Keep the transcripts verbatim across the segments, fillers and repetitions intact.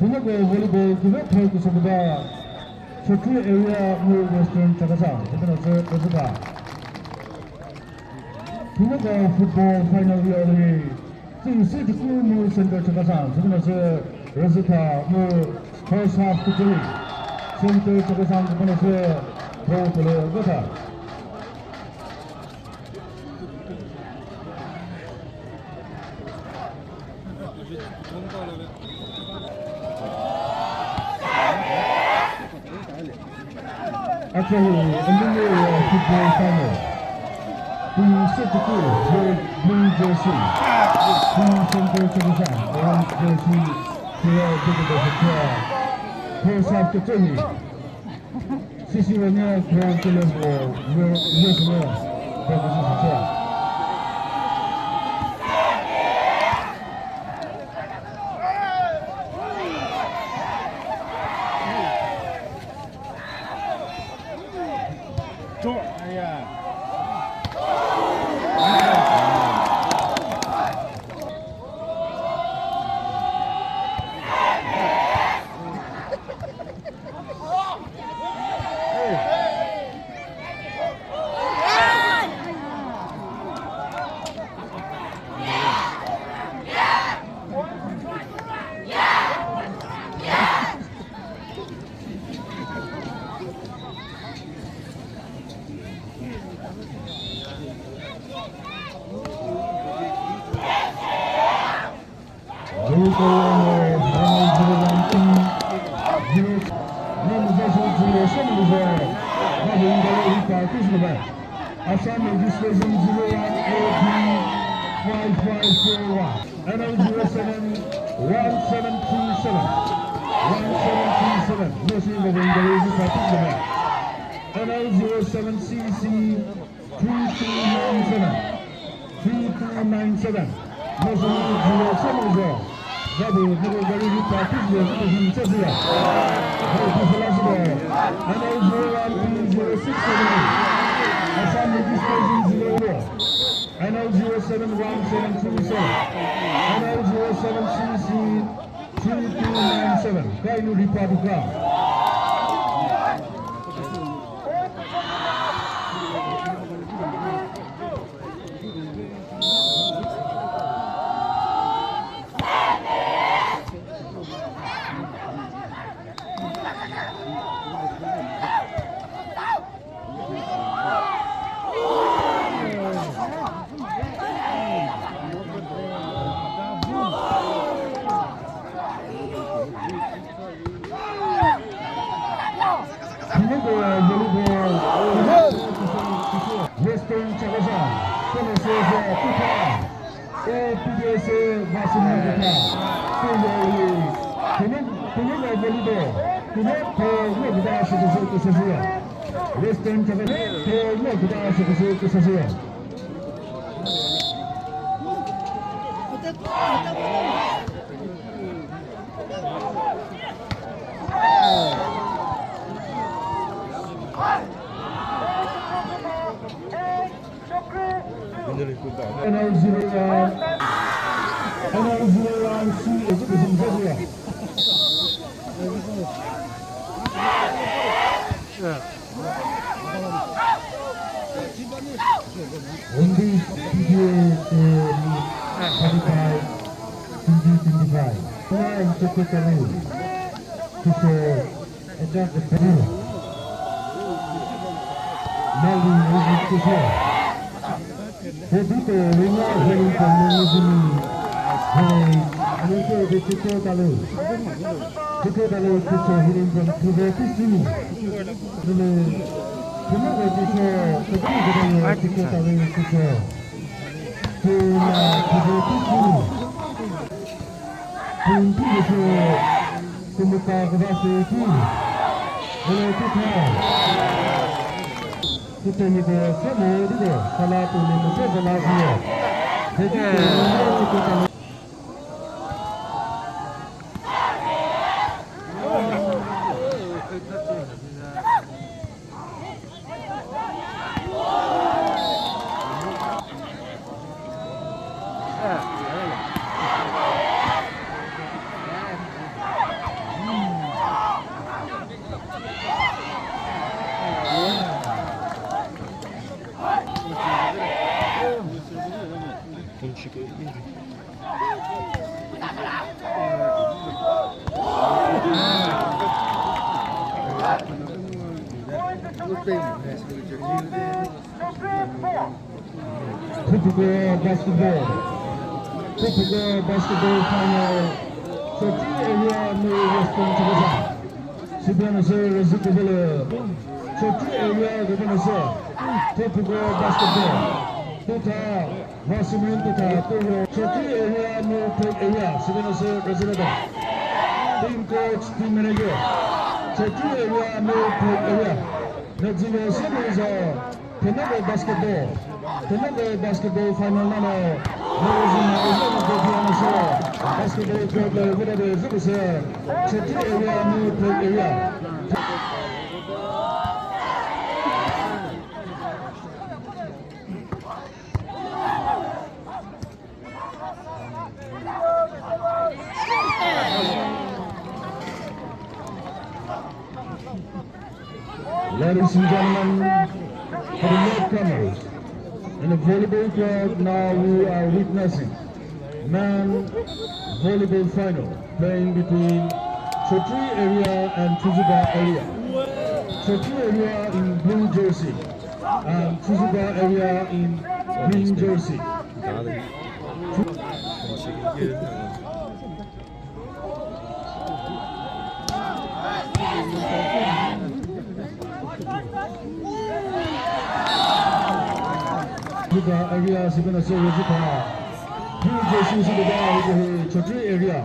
Thünoke volleyball küve thoi küsümüda Chokri area mu Western Chakhesang, küpünasü Rüzüka. Thünoke football final yoli Tsüsü Jükü mu Center Chakhesang, küpünasü Rüzüka mu first half kütsüli. Center Chakhesang küpünasü Thopülü Vütha. Actually, in the middle of football final, we set the goal for blue jersey. We send the Chakhesang, orange jersey, to the difficult to try. First half, the twenty. Sisi wanya ground challenge mo, mo, yes mo, mo, mo, mo. Assam registration zero one A B five five four one, N L zero seven one seven three seven, one seven three seven, N L zero seven C C three two nine seven. Three two nine seven. National zero seven zero. Gabi, Naga Gari Rita, Pizzo, Pizzo, Chesira. Gabi, Pizzo, Lazio. N L zero one three zero six seven. Assam registration zero zero. N L zero seven one seven three seven. N L zero seven C C three two nine seven. Kainu Rita Duka. Western Chakhesang, Kono Sese, Tuta, O P D S A, Vasuni Tuta, Tuyo Yi, Tunu, Tunu Volleyball, Tunu Tho, Nokda Shikusu, Kususuya, Western Chakhesang, Tho, Nokda Shikusu, Kususuya. N L zero one, N L zero one C, education. Only P D A, uh, forty-five, twenty twenty-five. Nine, Secretary, Teacher, Adjunct Professor. Mali, Teacher. Deputy, Rina, Helen, Mali, Helen, Teacher, Talu. Teacher, Talu, Teacher, Helen, Teacher, Teacher. Tüle, tüle kütüsü, kütüsü kütüsü, kütüsü kütüsü. Tüla kütüsü kütüsü. Tüntü kütüsü, tümüka kütüsü ki. Öyle kütüsü. Kütüsü kütüsü, sala tütüsü, sala kütüsü. Peki, kütüsü kütüsü. Tropical basketball. Tropical basketball final. Chokri area mu Western Chozuba. Sibena se Rezü Kuvele. Chokri area Kuvele se. Tropical basketball. Tutha, Vasimrin Tutha, Tuho. Chokri area mu Phek area. Sibena se Rezü Kuvele. Team coach, team manager. Chokri area mu Phek area. Next zero seven is a Thünoke basketball. Thünoke basketball final nano. Ladies and gentlemen, basketball club le vura de zübüse. Chokri area mu Phek area. Ladies and gentlemen, for the newcomers in the volleyball court, now we are witnessing men volleyball final playing between Chokri area and Chozuba area. Chokri area in blue jersey and Chozuba area in green jersey. Chozuba area sibena se Chozuba. Blue jersey sibena Chokri area.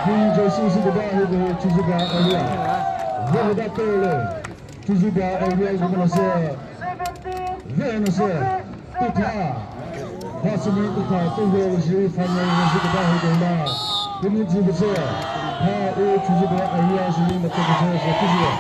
Green jersey sibena Chozuba area. Veda Tole. Chozuba area gumana se, vena se, Tutha, Vasimrin Tutha, Tuho jiri final jiri kaba hukuma, kuni jibu se, ha u Chozuba area jiri mata kuse se Chozuba.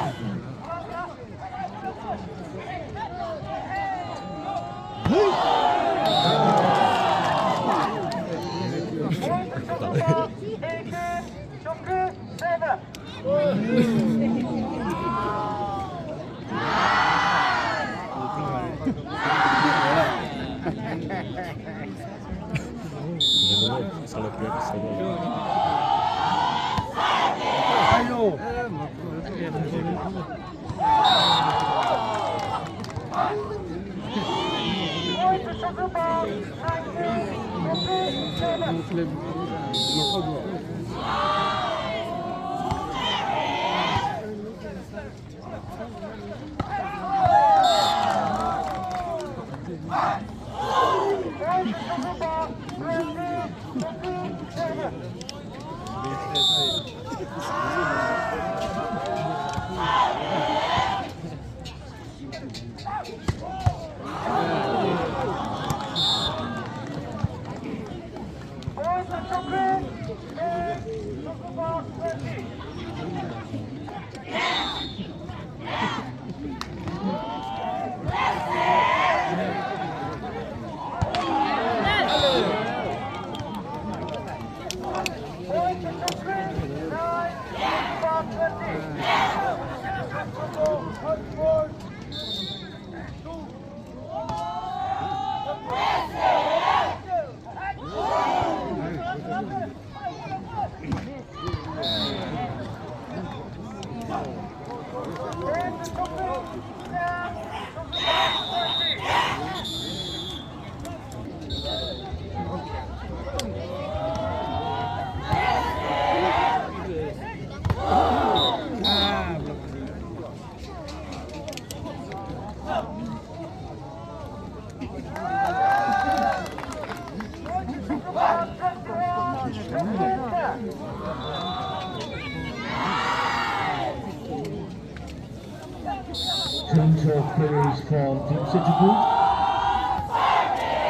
Change of players from Team Sechipu.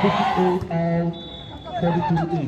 Fifty-eight out, forty-two in.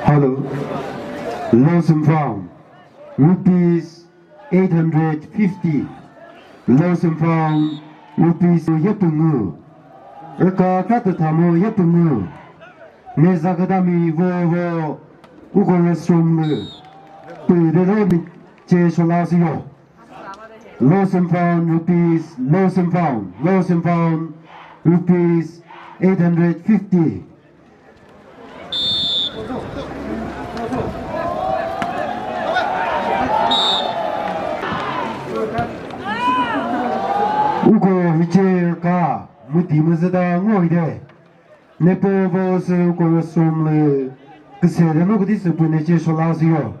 Hello. Lost and found. Rupees eight hundred fifty. Lost and found. Rupees yetungu. Rüka khatü thamo yetungu. Meza kadami vo vo. Uko restroom lü. Püdelo mi che shola siyo. Lost and found rupees, lost and found, lost and found rupees eight hundred fifty. Uko hiche ka, müti müzüda ngo hide. Nepo vo sü uko restroom lü küsede no küti sü püne che shola sü yo.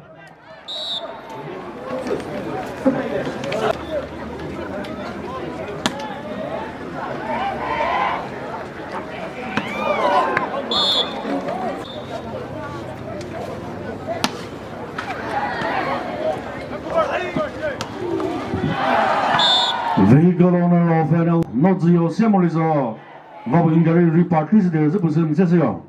Vehicle owner of N L, no zü yo se mo lizo. Vabu ingari repark thi sü de zü püsü mi se sü yo.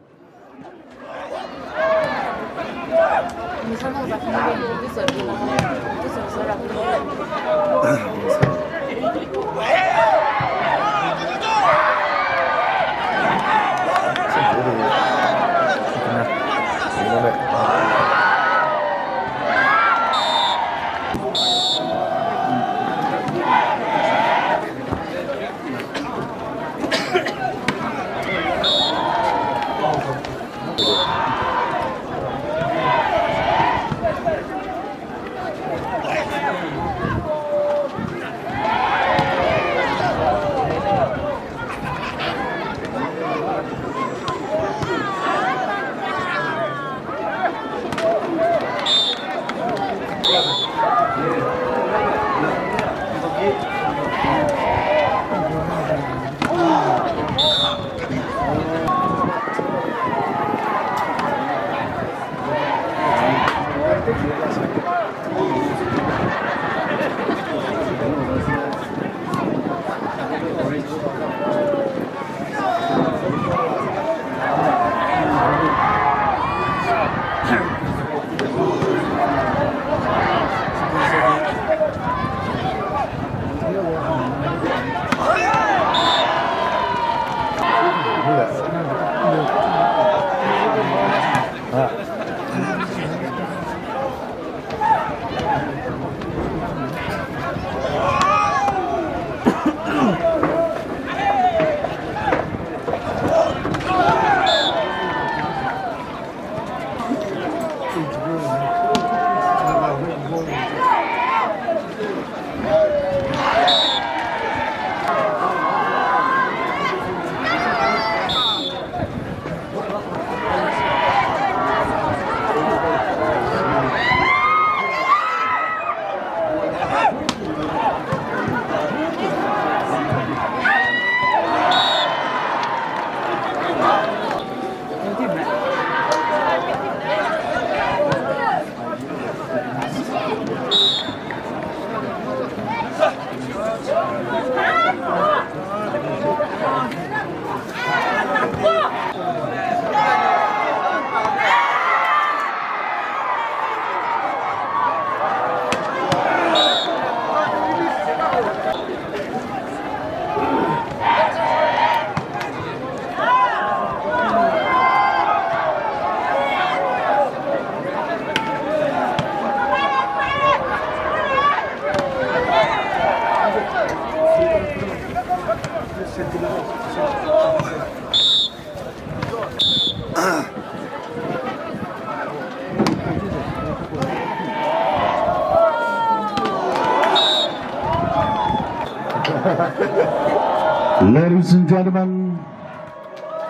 Ladies and gentlemen,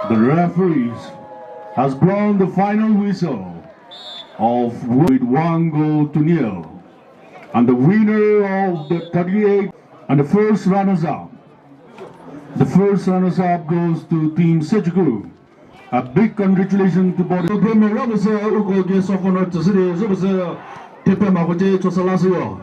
the referees has blown the final whistle of with one goal to nil. And the winner of the thirty-eight and the first runners-up, the first runners-up goes to Team Sechuku. A big congratulations to both. Premier Robinson, uko guest of honor to city, Robinson, tepe makoche chosala suyo.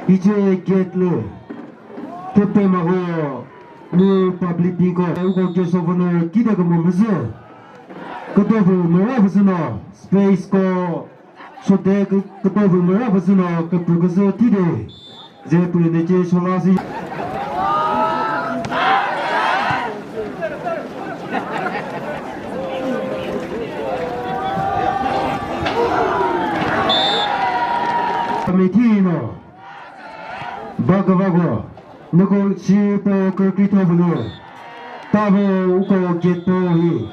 Ice gate lü thüpema ho ni public bi ko uko ke souvenir kide kemo müzü. Kütopü mera püsüno space ko sote kütopü mera püsüno küpü küzü tide. Ze pü ne che shola si. Committee no. Ba küva ko, nüko shi po kükri to vülo, tavo uko gate po hi.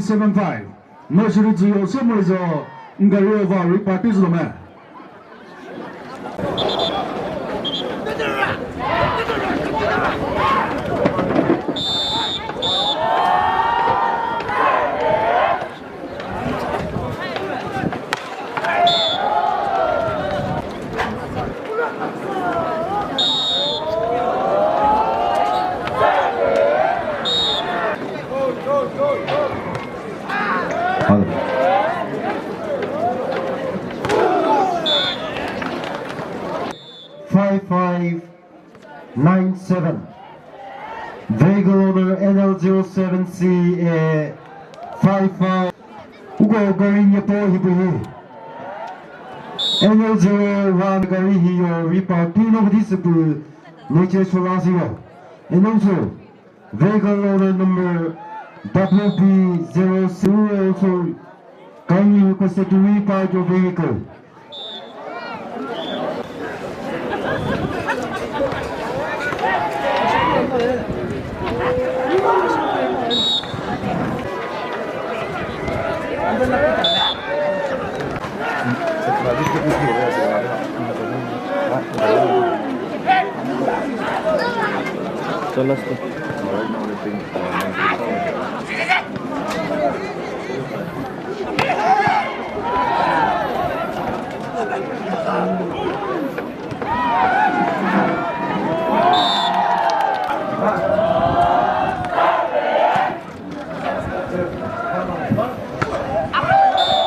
Seven five. No shiri zero se mo zo ngari over ri party zo me. Five five nine seven. Vehicle owner N L zero seven C A five five. Uko gari nyepo hibuhi. N L zero one gari hiyo repark tino kudi süpü neche shola siyo. And also, vehicle owner number W B zero zero also kindly requested to repark your vehicle.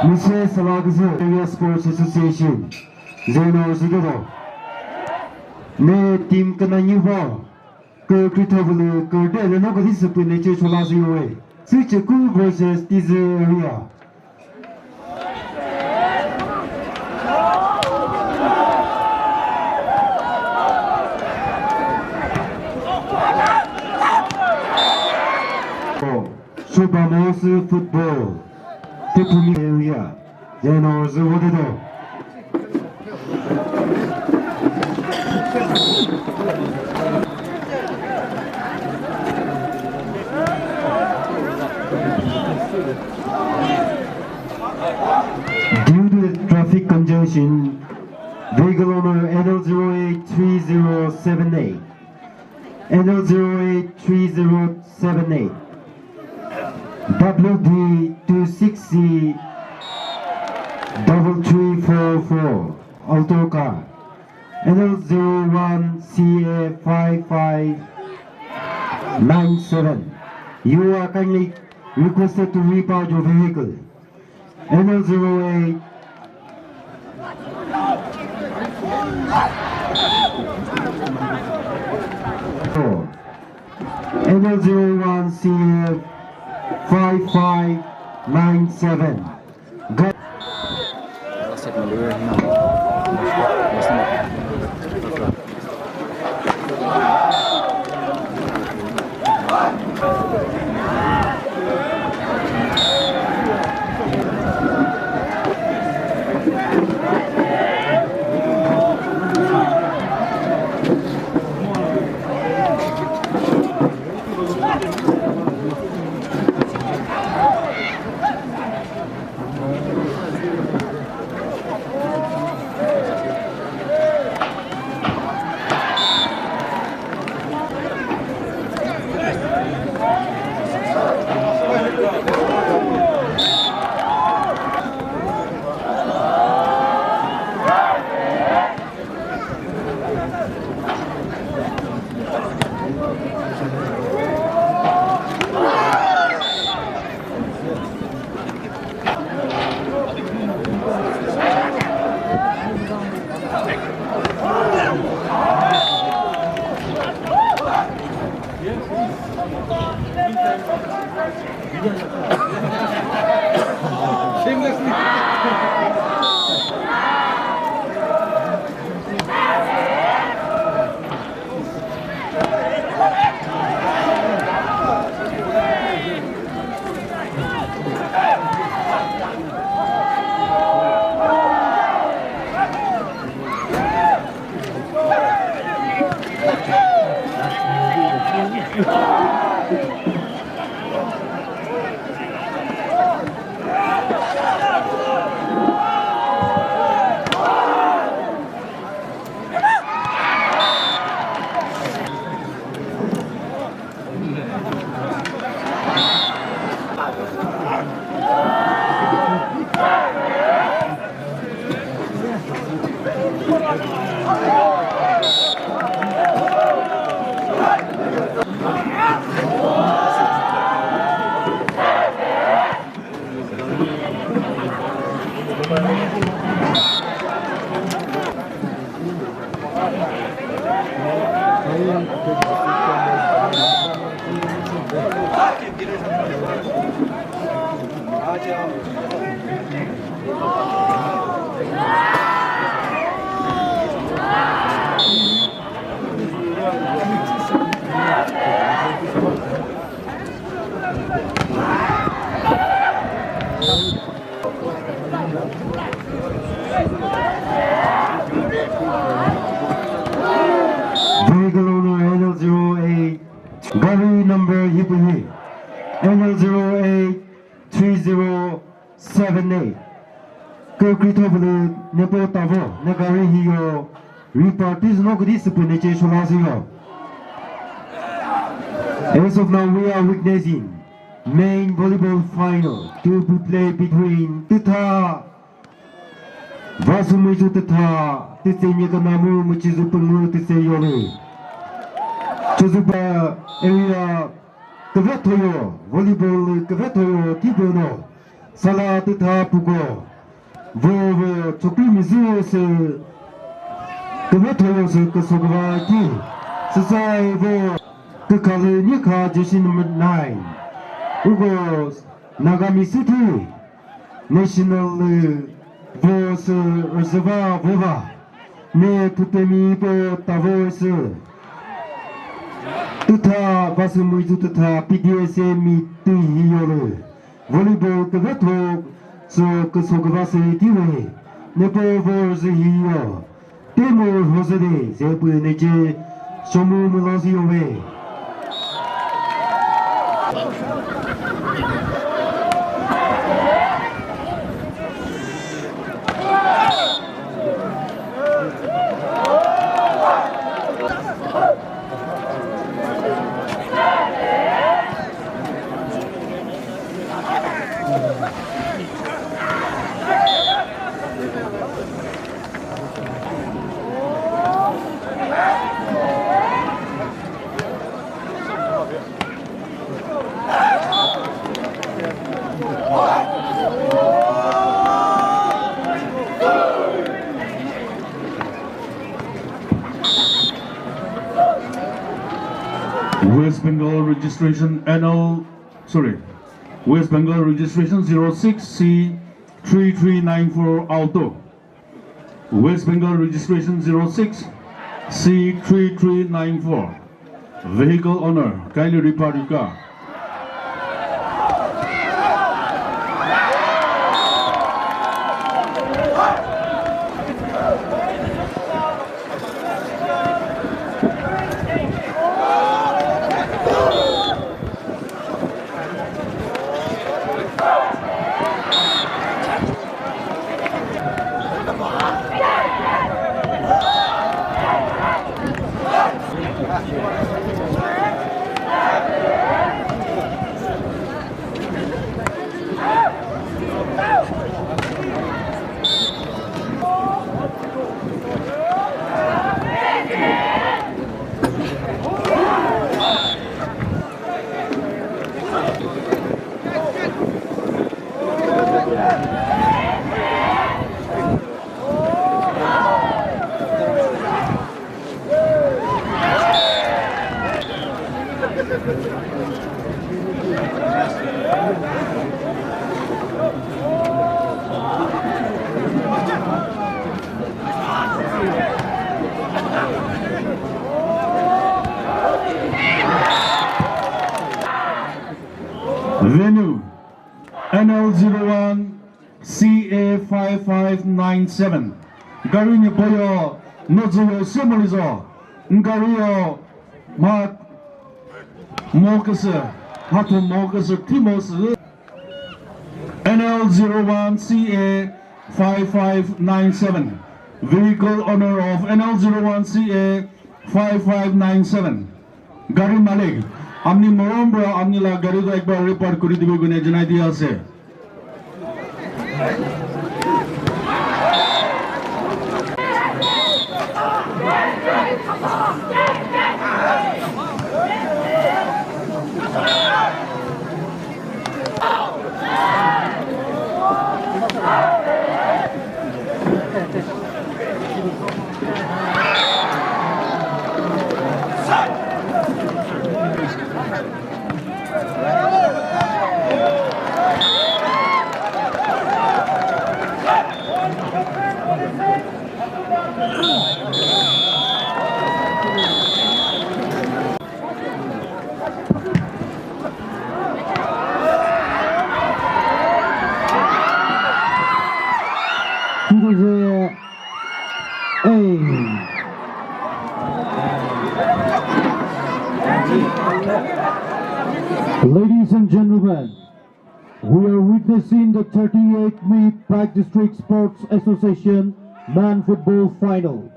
Mise Salaküzü Area Sports Association, Zeno Zidoro. Ne team kena nyivo, kükritho vülü kürde leno kadi süpü neche chola ziyoe. Sücheku versus Tizi Area. Shubha Mose football. Tüpumi area. Zeno Züvodedo. Due to the traffic congestion, vehicle owner N L zero eight three zero seven eight, N L zero eight three zero seven eight, W D two six C double three four four, Alto car. N L zero one C A five five nine seven. You are kindly requested to repark your vehicle. N L zero eight. Four. N L zero one C F five five nine seven. Ga- Gari number hipühi, N L zero eight three zero seven eight. Kükri thopülü nepo tavo, ne gari hiyo, repartition no kudi süpü ne che shola siyo. As of now, we are witnessing main volleyball final to be played between Tütha Vasumüju Tütha, Tütse Nyekanamu, Müchizu Püngu, Tütse Yolu. Chozuba area küvethoyo, volleyball küvethoyo, tibono, sala Tütha puko. Vo vo chokri mizu sü küvethoyo sü küsoküva ki. Süsai vo kükhalü nikha jersey number nine. Ugo Nagami City National lü vo sü rüzüva vova. Ne thutemi po tavo sü. Tütha vasü müizu tütha P D S A mi tü hi yolu. Volleyball küvetho sü küso küva sü tiwe. Nepo vor zü hi yo. Temo hozüde zepü nece somu mülo zü yo ve. West Bengal registration N L, sorry, West Bengal registration zero six C three three nine four Alto. West Bengal registration zero six C three three nine four. Vehicle owner, kindly report your car. Venue, N L zero one C A five five nine seven. Gari ni boyo, no zero se molizo. Gari yo ma mo kese, hatho mo kese, thi mo se. N L zero one C A five five nine seven. Vehicle owner of N L zero one C A five five nine seven. Gari malik, amni morom bra amni la gari ko ekbar report kuri dibe gune janai diya ase. Ladies and gentlemen, we are witnessing the thirty-eighth Meet Pak District Sports Association Men Football Final,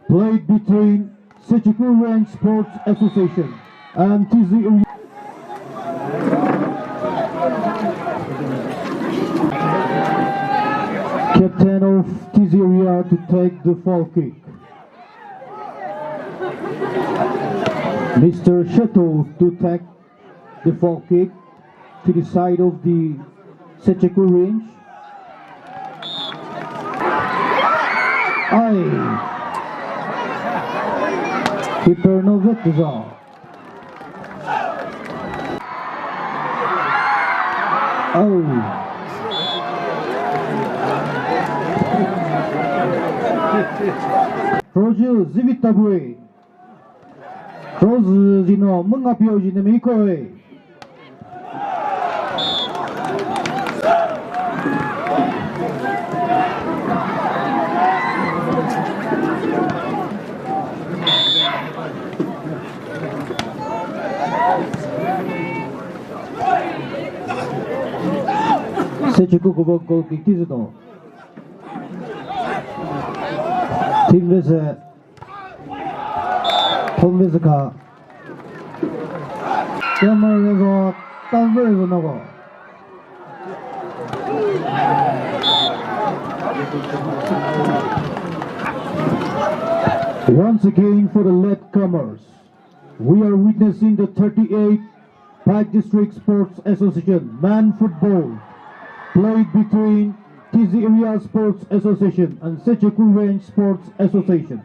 played between Sechuku Range Sports Association and T Z area. Captain of T Z area to take the foul kick. Mister Sheto to take the foul kick to the side of the Sechuku Range. Ai. Keeper no vetza. Oh. Roger Zivitabue. Rose zino münga pio zino mi koi. Sechuku kübo goal kick thi züto. Team versus Thombe züka. Kemar rezo, tanver rezo nogo. Once again for the latecomers, we are witnessing the thirty-eighth Pak District Sports Association men football played between T Z Area Sports Association and Sechuku Range Sports Association.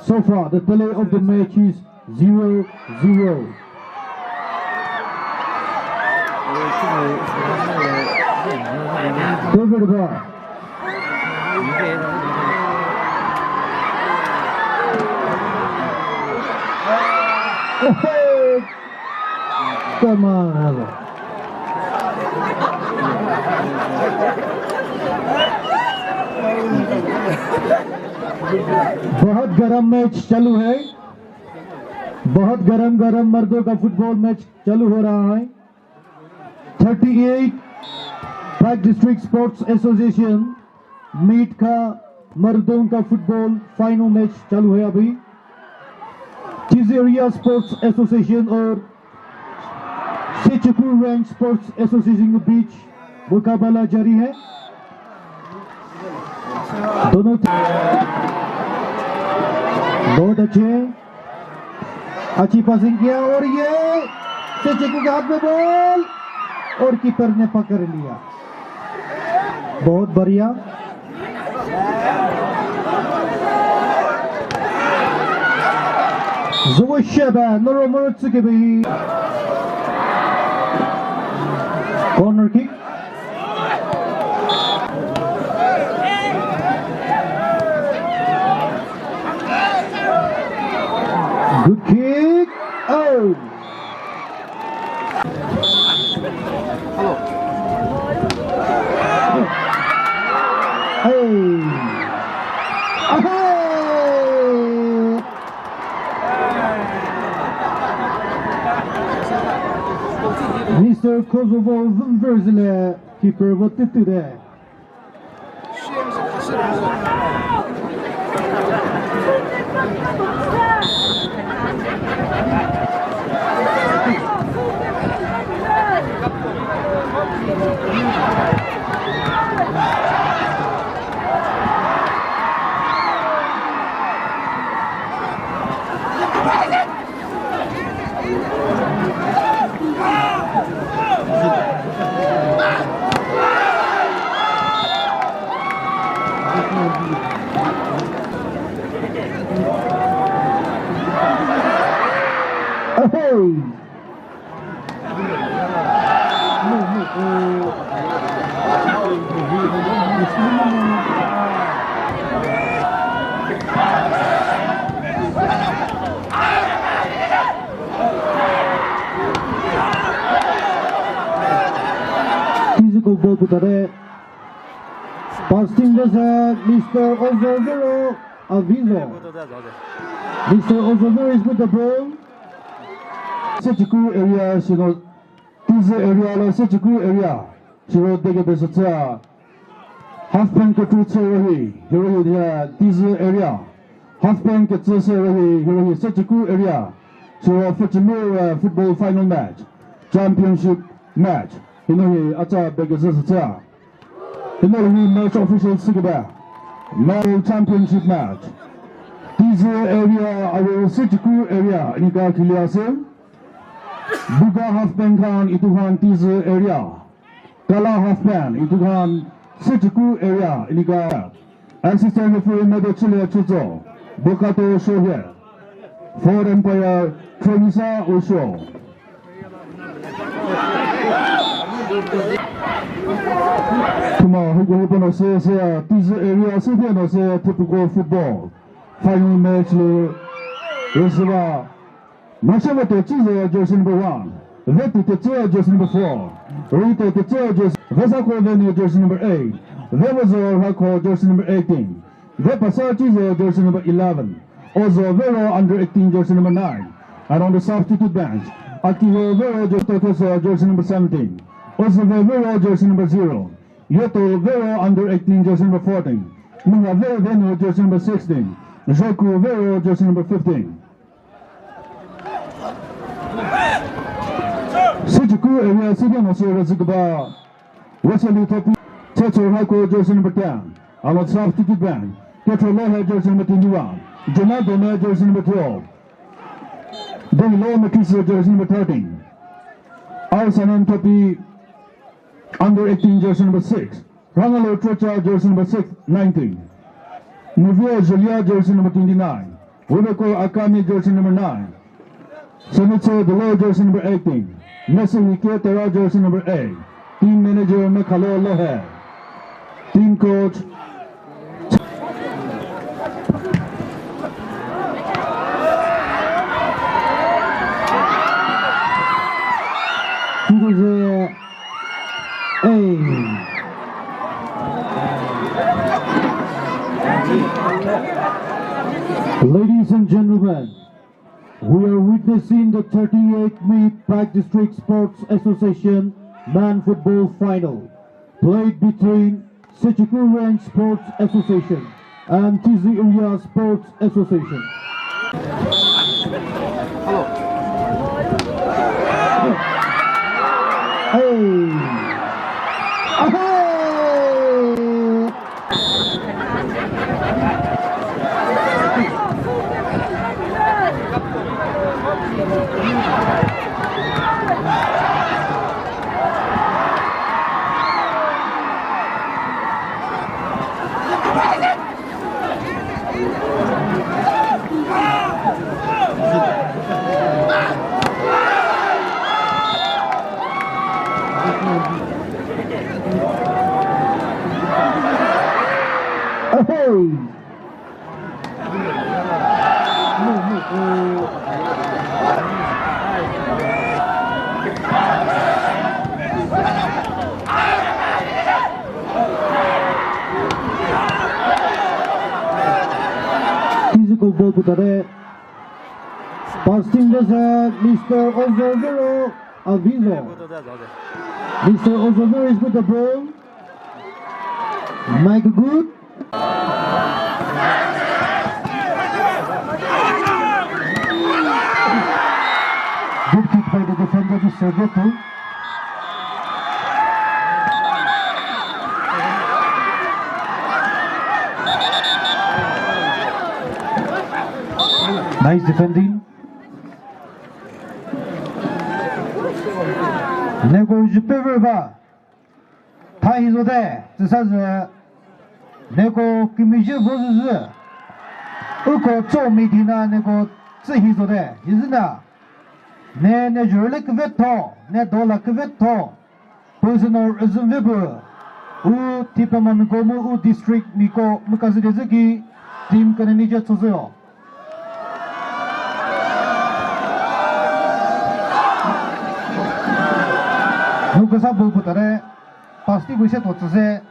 So far, the tally of the match is zero zero. Over the bar. Oh, come on. बहुत गर्म मैच चालू है, बहुत गर्म गर्म मर्दों का football match चालू हो रहा है। थर्टी एट पाक डिस्ट्रिक्ट स्पोर्ट्स एसोसिएशन मीट का मर्दों का फुटबॉल फाइनल मैच चालू है अभी। टीजी एरिया स्पोर्ट्स एसोसिएशन और सेचुकू रेंज स्पोर्ट्स एसोसिएशन के बीच मुकाबला जारी है। दोनों टी-, बहुत अच्छे, अच्छी पासिंग किया और ये सेचुकू के हाथ में बॉल और कीपर ने पकड़ लिया। बहुत बढ़िया। Zubu sheba, noro moro tsuke bi. Corner kick. Good kick. Oh. Hey. Hey. Mister Kosovo vümvürzile keeper vo tütüre. Hey! Physical ball putare. Passing this, uh, Mister Ozovero Avizo. Mister Ozovero is with the ball. Sechiku area, sino Tizi area lo Sechiku area. Siro dege besütsü a. Half pant kükre tsü rohi, hirohi dia Tizi area. Half pant kütsü sü rohi, hirohi Sechiku area. Siro Fuchimi, uh, football final match. Championship match. Hinohi acha begezü sütsü a. Hinohi match official süküba. Match championship match. Tizi area, aru Sechiku area. Inika kiliase. Buga half pant khan itu khan Tizi area. Kala half pant itu khan Sechiku area inika. Assistant referee Medo Chile Chuzo. Bokato Shohei. Fourth umpire Tremisa Osho. Thüma huko hupo no se se Tizi area se no se typical football. Final match lü rüsüva. Mashava to Chizo jersey number one. Vetu Tetsuya jersey number four. Rito Tetsuya jersey. Vesako Venu jersey number eight. Vevazo Rako jersey number eighteen. Vepasa Chizo jersey number eleven. Ozo Vero under eighteen jersey number nine. And on the substitute bench, Akiyo Vero jersey, Totoso jersey number seventeen. Ozo Vero jersey number zero. Yoto Vero under eighteen jersey number fourteen. Munga Vero Venu jersey number sixteen. Joku Vero jersey number fifteen. Sechiku area senior no se rüzükba. Wesley Thopi, Checho Rako jersey number ten. Alo substitute bench. Petro Lohe jersey number twenty-one. Jonah Dome jersey number twelve. Donglo Mekisa jersey number thirteen. Arsanan Thopi under eighteen jersey number six. Rangalo Trocha jersey number six, nineteen. Muvio Julia jersey number twenty-nine. Webeko Akami jersey number nine. Semitso Delo jersey number eighteen. Messi Hike Tera jersey number eight. Team manager Mekhalo Lohe. Team coach Hey. Ladies and gentlemen, we are witnessing the thirty-eighth Meet Pak District Sports Association Men Football Final, played between Sechiku Range Sports Association and Tizi Area Sports Association. Hey! Hey! Hey! Physical ball put there. Passing this, uh, Mister Ozovero Avizo. Mister Ozovero is with the ball. Mike Good. Good kick by the defender, Mister Goto. Nice defending. Neko Jupeveva. Tha hizo de, tsüsa zü, neko kümüzhü vo zü zü. Uko tso mi dina neko tsü hizo de, hizü na. Ne, ne jürüle küvetho, ne dola küvetho. Püzünor üzüm ve bu. U Tipaman ko mu u district miko mükazü de zü ki team künü nije tsüzüyo. Nuküsa bul pütare, pasti bu she to tsüse,